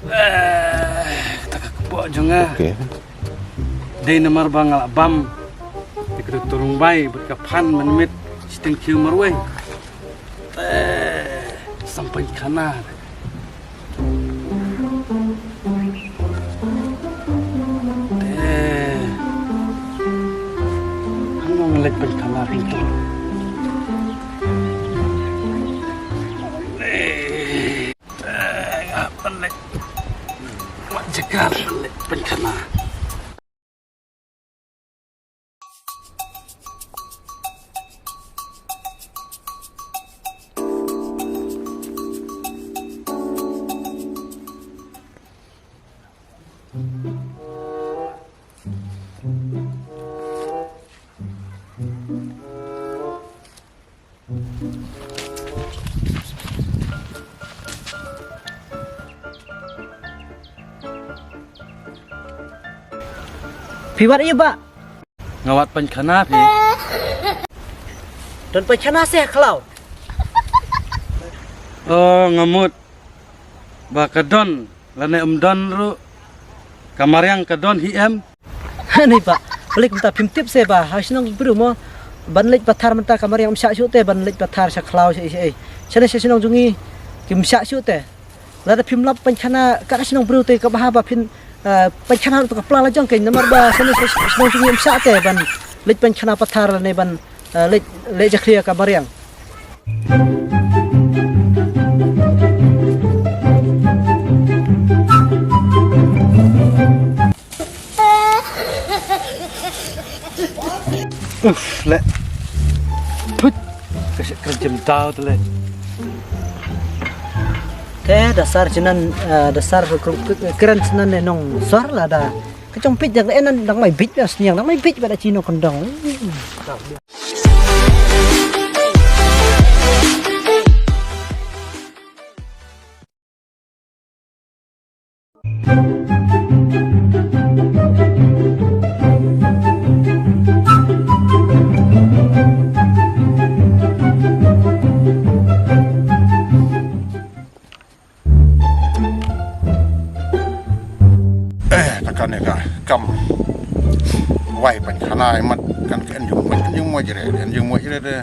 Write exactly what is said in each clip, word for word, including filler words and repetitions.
Eh, kata ka kpoh jong nga. Okay. Dei namar ba nga la bam ïa ka turung bai bad ka phan mynmiet shiteng khiew marwei. Eh, sam pynkhana. Eh. Hangno ngan leit pynkhana hangto. Eh. Eh, nga pynleit. Wat jaka pynleit pynkhana. Phi wad ïa ba? Nga wad pynkhana phi. Don pynkhana se khlaw. Oh, nga mut ba ka don lane um don ruh. Ka mariang ka don hi em. Ni ba, balik mynta phim tip se ba ha shnong briew mo ban leit pathar mynta ka mariang um shah shuh te ban leit pathar sha khlaw sha ei sha ei. Shane sha shnong jong ngi kim shah shuh te. Lada phim lap pynkhana ka shnong briew te ka bha ba phin, eh, pynkhana ruh to ka pla la jong kein namar ba shane sha shnong jong ngi um shah te ban leit pynkhana pathar lane ban, eh, leit, leit jakhlia ka mariang. Uf, le. Put. Ka shi kren jim tau tu le. Te dasar jinan, eh, dasar kren, kren jinan ne nong sor la da. Ka jong pit dang, eh, nan dang mai bit ba sniang, dang mai bit ba da chi nong kendong. Eh, ta kane ka kam wai pynkhana ïa mat kan ka en jingmut, en jingmut jre, en jingmut jre de.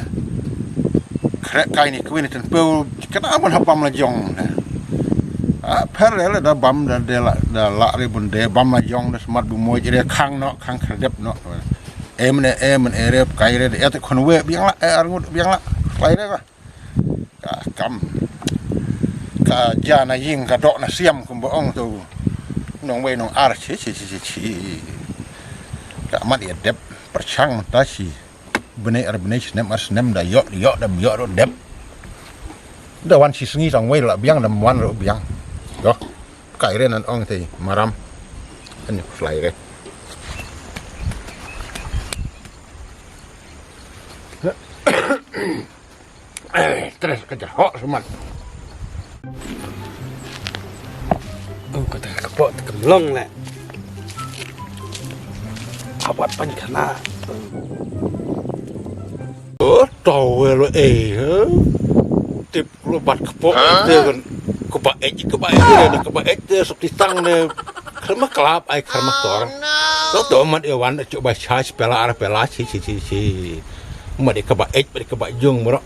Khreh kai ni kwin ten peu kana ban hap bam la jong de. Ah, pher le da bam da de la, da la re bun de bam la jong de smat bu mut jre khang noh, khang khyrdep noh. Em ne em ne rep kai re de et khon we biang la, eh, arngut biang la. Kai re ka. Ka kam. Ka ja na ïing ka doh na siam kumba ong tu. Nong wei nong ar chi chi chi chi chi. Ka mat ïa dep pyrshang ta chi. Bnei ar bnei snem ar snem da ïoh ïoh da ïoh ruh dep. Da wan shi sngi tang wei la biang da wan ruh biang. Yo. Kai re nan ong te maram. Ani fly re. Eh, tres ka jaho sumat. Oh, kata ka kpoh te ka mlong le. Awat pan kana. Oh, tau lo eh. Tip lo bat kpoh te kan. Kaba eh, kaba eh, kaba eh te sop titang ne. Kharma klap ai kharma tor. To to mat ïa wan chu ba cha pela ar pela chi chi chi chi. Mat ïa kaba eh, mat ïa kaba jung mro.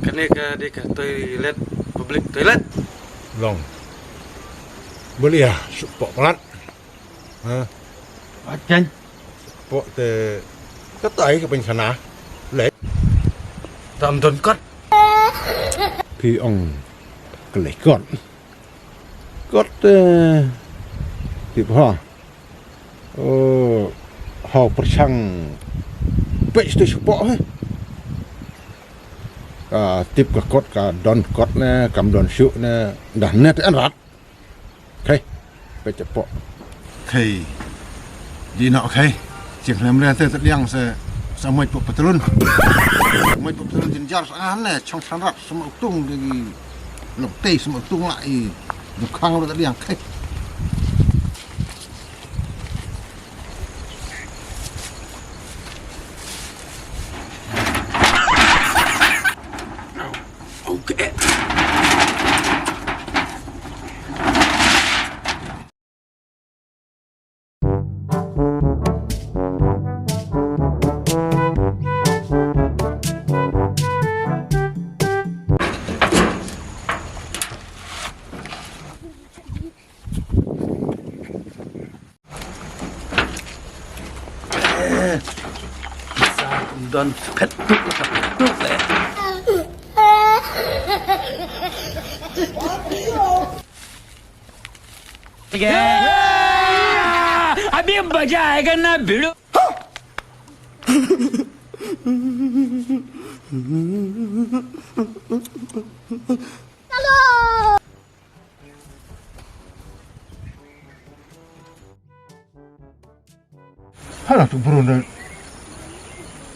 Kane ka dei ka toilet, public toilet. Long. Boleh ya, sup pok pelat. Ha? Wat kan? Pok te katai ka pynkhana. Leh. Tam don kot. Phi ong ka leh kot. Kot te. Tip ha. Oh, ha pyrshang. Pek stu shu pok he. Ka tip ka kot ka don kot ne, kam don shu ne. Dah ne te an rat. Khei, peit shapoh. Khei. Dei noh khei. Jingkhlem re te tdiang sa, sa moit pok patlun. Moit pok patlun jynjar sa ngan ne, chong chan rat, sa ma utung de gi long tei, sa ma utung la i. Dukhang lo tdiang khei. Okay. Don phet tu, phet tu, eh. अभी मजा आएगा ना भिड़ू। Hala tu bru ne.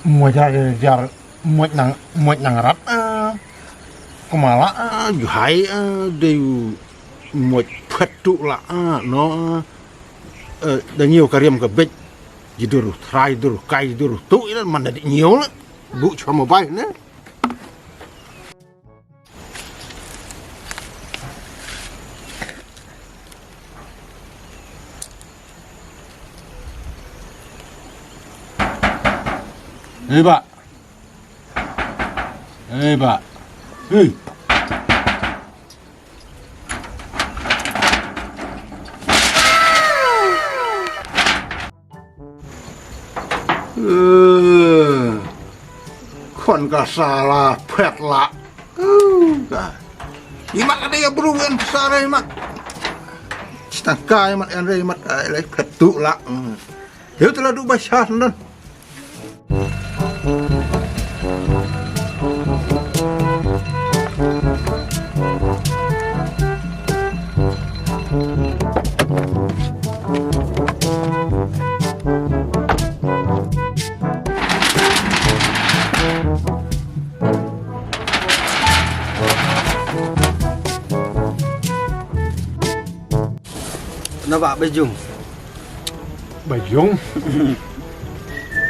Moit jar jar, moit nang, moit nang rat. Kumala juhai de, moit phet tu la no. Da ngiu ka riam ka bej. Jidur trai, jidur kai, jidur tu ina man da ngiu la. Bu chwa mo bai ne. Hei ba. Hei ba. Hei. Khon ka sala phet la. Ka. Imat ka dei bru en sara imat. Stang ka imat en re imat ai lai phet tu la. Yo tu la du ba sha nan. Naba bejung. Bejung.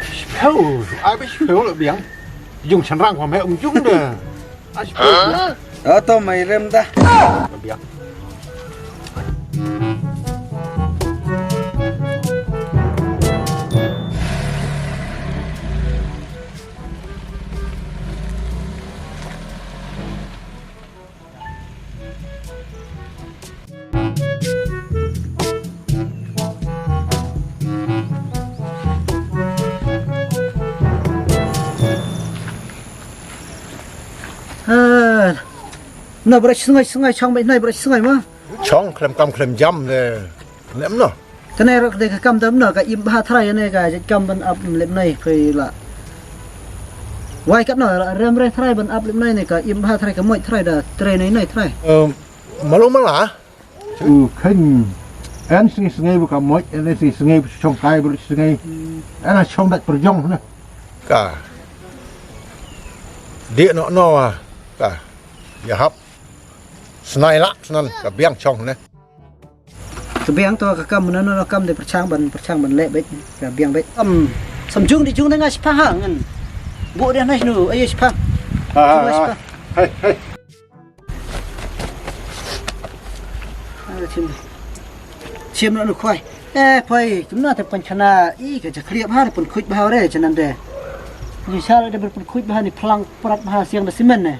Shiphew, ai bejung la biang. Jung chanrang kwa me um jung de. Ai shiphew. Ato mai rem da. Biang. Na bra sngai sngai chang bai nai bra sngai ma. Chong khlem kam khlem jam le. Lem no. Tane rok de ka kam dam no ka im bha thrai ne ka kam ban ap lem nai khoi la. Wai kat no rem re thrai ban ap lem nai ne ka im bha thrai ka moi thrai da tre nai nai thrai. Malu mala. U khen. En sngi sngi bu ka moi en sngi sngi bu chong kai bu sngi. En a chong dat perjong ne. Ka. Dik no no a. Ka. Ya hap. Snai la snan ka biang chong ne. Ka biang to ka kam na no kam de perchang ban perchang ban leh bet ka biang bet. Am sam jung di jung de nga sipah ha ngan. Bu de na snu ayo sipah. Hai hai. Chim. Chim na nu khoi. Eh phoi kumna te pan chana i ka jakriap ha pun khuj bha re chanan de. Ni sal de pun khuj bha ni phlang prat bha siang da simen ne.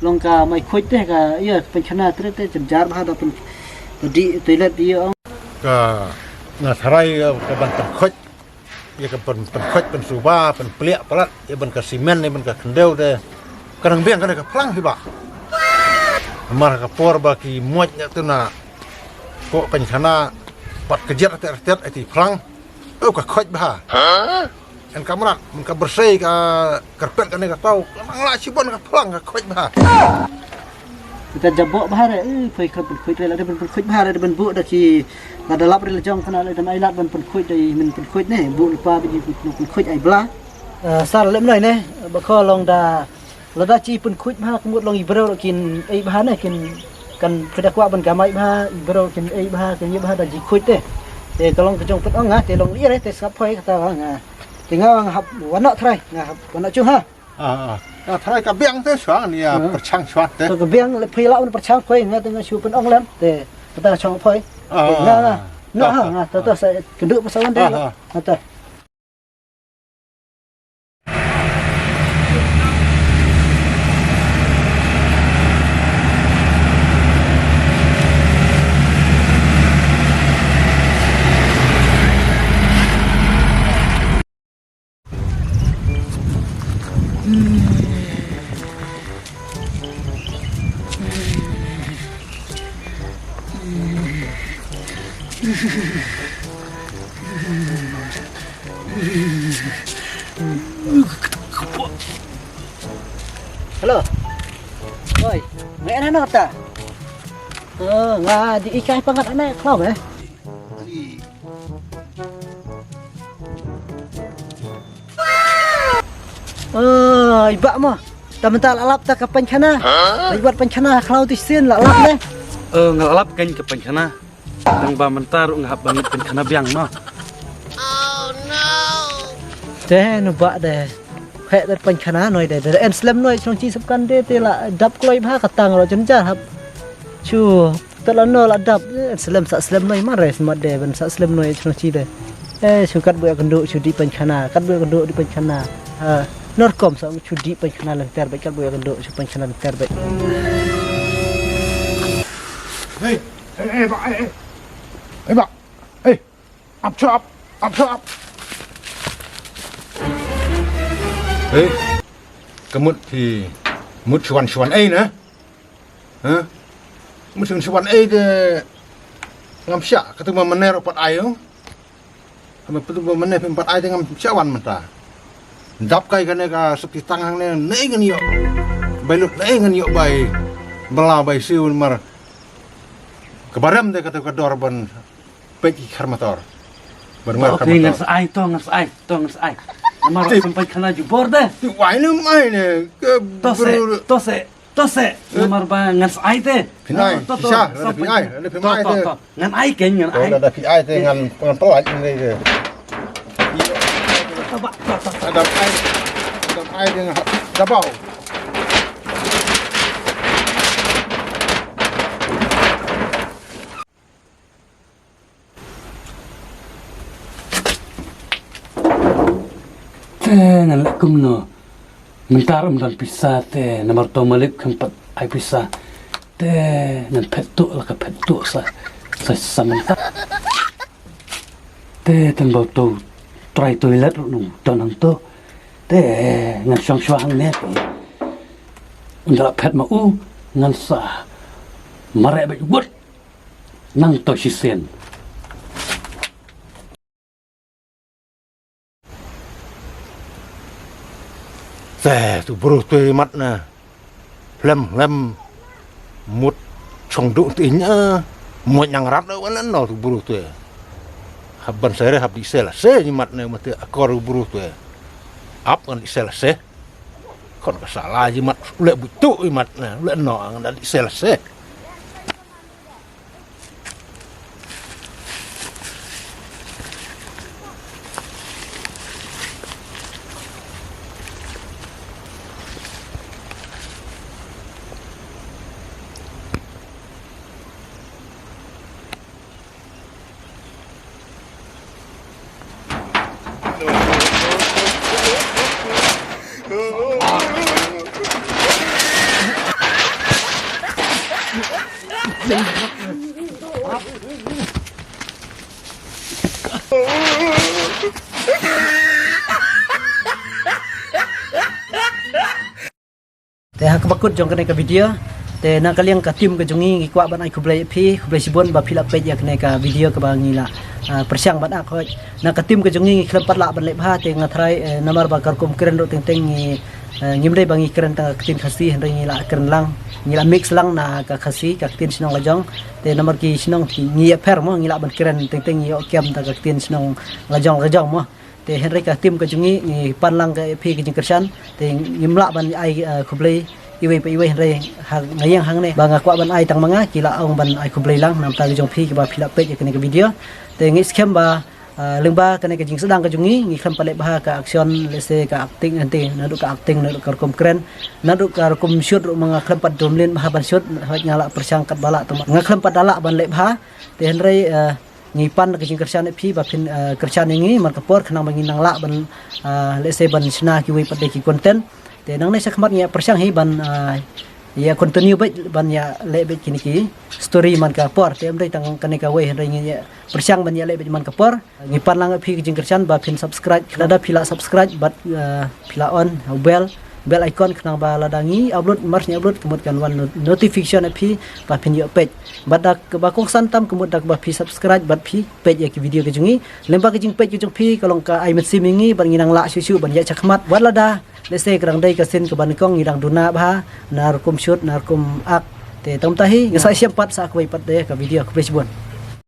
Long ka mai khuid te ka ïa pynkhana tre te jynjar bha da pyn ka di toilet ïa ong. Ka Nga tharai, eh, ka ban pynkhuid, ïa ka ban pynkhuid, pynsuba, pynpliah palat, ïa ban ka simen, ïa ban ka khyndew te. Ka nang biang kane ka phlang hi bah. Namar ka por ba ki moit ïa tu na ko pynkhana, pat ka jet ate ate ate phlang. Oh, ka khuid bha. Yn ka mrak, man ka bersih ka karpet kane ka tau. Ka nang la shibun ka phlang ka khuid bha. Kita jabok bha re, eh, poi ka pun khuid re, la da pun khuid bha re, da pun bu da ki, la da lap re la jong kana le da mai lat ban pun khuid da i min pun khuid ne, bu lepa ba ji pun khuid ai bla. Eh, sar lem noi ne, ba ko long da Lada chi pynkhuid bha ka mut long i briew ruh kin ei bha ne kin kan pyrda kwah ban kamai bha i briew kin ei bha kin ïa bha da ji khuid te. Te ka long ka jong pynong nga te long ïa re te sngap phoi kata nga. Te nga nga hap wan noh trai nga hap wan noh chung ha. Ah, ah. Ah, trai ka biang te shuwa ni ya pyrchang shuwa te. Ka biang le phi la un pyrchang phoi nga te nga shu pynong lem te kata ka chong phoi. Ah, nga nga. Noh ha nga to to sa kynduh masa wan te. Ah, ah. Kata. Hello. Oi, me ana na ta. Oh, nga di ikai pangat ana klau eh. Oh, i bah mo. Ta mynta la lap ta ka pynkhana. Huh? Ai wat pynkhana klau ti sin la lap ne. Eh, nga la lap kan ka pynkhana. Tang ba mynta ruh nga hap ban pynkhana biang mo. Te nu bah de. Heh de pynkhana noi de. De en slem noi chnong chi sep kan de te la dap kloi bha ka tang ruh jynjar hap. Chu Te la no la dap, eh, slem sa slem noi ma re smat de, ban sa slem noi chnong chi de. Eh, shu kat buya kyndu, shu di pynkhana, kat buya kyndu di pynkhana. Ha, nor kom sa shu di pynkhana lenter bek, kat buya kyndu, shu pynkhana lenter bek. Hey, hey, hey, ba, hey, hey. Hey, ba, hey. Ap chop, ap chop. Hey, ka mut phi, mut shuan shuan ei na. Ha? Mut shuan shuan ei te ngam shah, katu ma maner pat ai yo. Kama patu ma maner phi pat ai te ngam shah wan mynta. Dap kai kane ka suk ki tang hangne, ne ngan yo. Bai lut ne ngan yo bai. Bala bai siu mar. Ka barem te katu ka dor ban. Peit ki khar motor. Bar ngar khar motor. Ngan sa ai to, ngan sa ai to, ngan sa ai. Namar sa pynkhana jubor de. Ti wai ne mai ne. To se, to se, to se. Namar ba ngan sa ai te. Phin ai, to, to, phin ai te. Ngan ai ken, ngan ai. Ngan pynlait ne ke. To ba, to, to, to. Adam ai. Adam ai te ngan dabau. Te ngan leh kumno. Mynta ruh ym don pisa te namar to malik kham pat ai pisa. Te ngan phet tuh la ka phet tuh sa sa sa mynta. Te tang ba to trai toilet ruh nang don hangto. Te ngan shong shuwa hangne te. Ynda la phet ma u ngan sa mareh bad wut. Nang to shisien. Te tu bru tu mat na. Lem lem mut chong du ti nya. Mut nyang rat na wan no tu bru tu. Hab ban sere hab di sel se ni mat na mate akor bru tu. Ap ngan di sel se. Kon ka sala ji mat le bu tu i mat na le no ngan di sel se. Te ha kaba kut jong kane ka video, te na ka liang ka team ka jong ngi ngi kwah ban ai khublei ïa phi, khublei shibun ba phi la peit ïa kane ka video kaba ngi la, ah, pyrshang ban ak hoi. Na ka team ka jong ngi ngi khlem pat lah ban leh bha, te nga tharai, eh, namar ba ka rukom kren ruh teng teng ngi, eh, ngim dei ba ngi kren tang ka ktien Khasi, hynrei ngi la kren lang, ngi la mix lang na ka Khasi, ka ktien shnong la jong. Te namar ki shnong ki ngi ïa pher mo, ngi lah ban kren teng teng ngi ïoh kem tang ka ktien shnong la jong la jong mo. Te hynrei ka team ka jong ngi ngi pan lang ka phi ka jingkyrshan. Te ngim lah ban ai, eh, khublei iwei pa iwei, hynrei ha nga ïeng hangne ba nga kwah ban ai tang ma nga, ki la ong ban ai khublei lang namar ka jong phi kiba phi la peit ïa kane ka video. Te ngi skhem ba, eh, lyngba kane ka jingsdang ka jong ngi ngi khlem pat leh bha ka action, lehse ka acting nanti, naduh ka acting, naduh ka rukom kren, naduh ka rukom shoot ruh ma nga khlem pat dum lin bha ban shoot, hoi nga la pyrshang katba lah tang ma nga khlem pat da lah ban leh bha. Te hynrei, eh, ngi pan ka jingkyrshan ïa phi ba phin, eh, kyrshan ïa ngi man ka por khnang ba ngi nang lah ban, eh, lehse ban shna kiwei pat de ki content. Te nangne shakhmat ngi ïa pyrshang hi ban, eh, ïa continue beit ban ïa leh beit kine ki story man ka por. Te ym dei tang kane kawei, hynrei ngi ïa pyrshang ban ïa leh beit man ka por. Ngi pan lang ïa phi ka jingkyrshan ba phin subscribe, lada phi la subscribe bad, eh, phi la on bell, bell icon khnang ba lada ngi upload, mar ngi upload ka mut kan wan not-, notification ïa phi ba phin ïoh peit. Bad da kaba kongsan tam ka mut da kaba phi subscribe bad phi peit ïa ki video ka jong ngi. Lyngba ka jingpeit ka jong phi ka long ka ai mynsiem ïa ngi bad ngi nang lah shuh shuh ban ïa shakhmat. Wat lada lehse ka dang dei ka sien kaba nyngkong ngi dang duna bha na rukom shoot, na rukom act. Te tang mynta hi ngi sa ïashem pat sa kawei pat de ka video, khublei shibun.